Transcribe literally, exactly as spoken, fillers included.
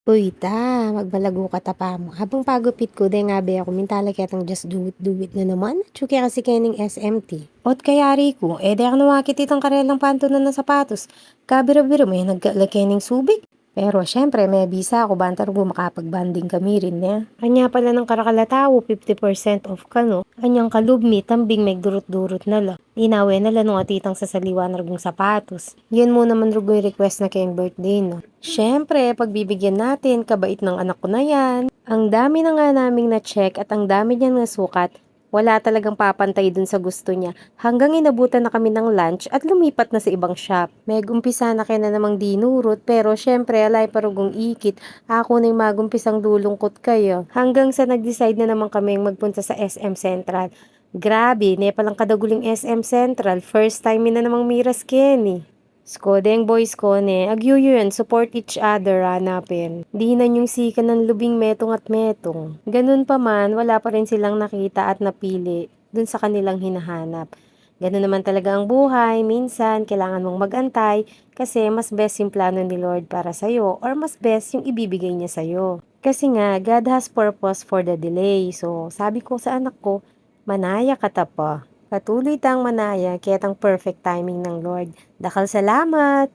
Uy, ta, magmalagu ka ta pa mu. Habang pagupit ku, deng abe ku, minta la ketang just do it, do it na naman. Atyu ke kasi kening S M T. Ot kayari ku, e de ku na wakit itang karelang pantunan a sapatos. Kabira-bira me nagkala kening subig. Pero syempre, mebisa ku banta rugu makapag-bonding kami rin, ne. Anya pala nang karakal a tau, fifty percent off kanu. Anyang kalub mi, tambing megdurut-durut na la. Inawe na la nung atitang sasaliwan rugung sapatos. Yan mu naman rugu ing request na keng birthday na. Syempre, pagbibigyan natin, kabait ng anak ko na yan. Ang dami na nga naming na-check at ang dami niyang nasukat. Wala talagang papantay dun sa gusto niya. Hanggang inabutan na kami ng lunch at lumipat na sa ibang shop. Megumpisa na kena namang dinurut, pero syempre, alay pa rugung ikit. Aku na ing magumpisang lulungkut kaya. Hanggang sa nag-decide na naman kaming magpunta sa S M Central. Grabe, ne palang kadagul ing S M Central. First time mi na namang miras keni. Sko, deng boys ko ne, agyu yan, support each other, hanapin. Dinan yung sikan ng lubing metung at metung. Ganun pa man, wala pa rin silang nakita at napili dun sa kanilang hinahanap. Ganun naman talaga ang buhay, minsan kailangan mong mag-antay kasi mas best yung plano ni Lord para sa'yo or mas best yung ibibigay niya sa'yo. Kasi nga, God has purpose for the delay. So, sabi ko sa anak ko, manaya ka ta pa. Patuloy tang manaya, ketang perfect timing ng Lord. Dakal salamat!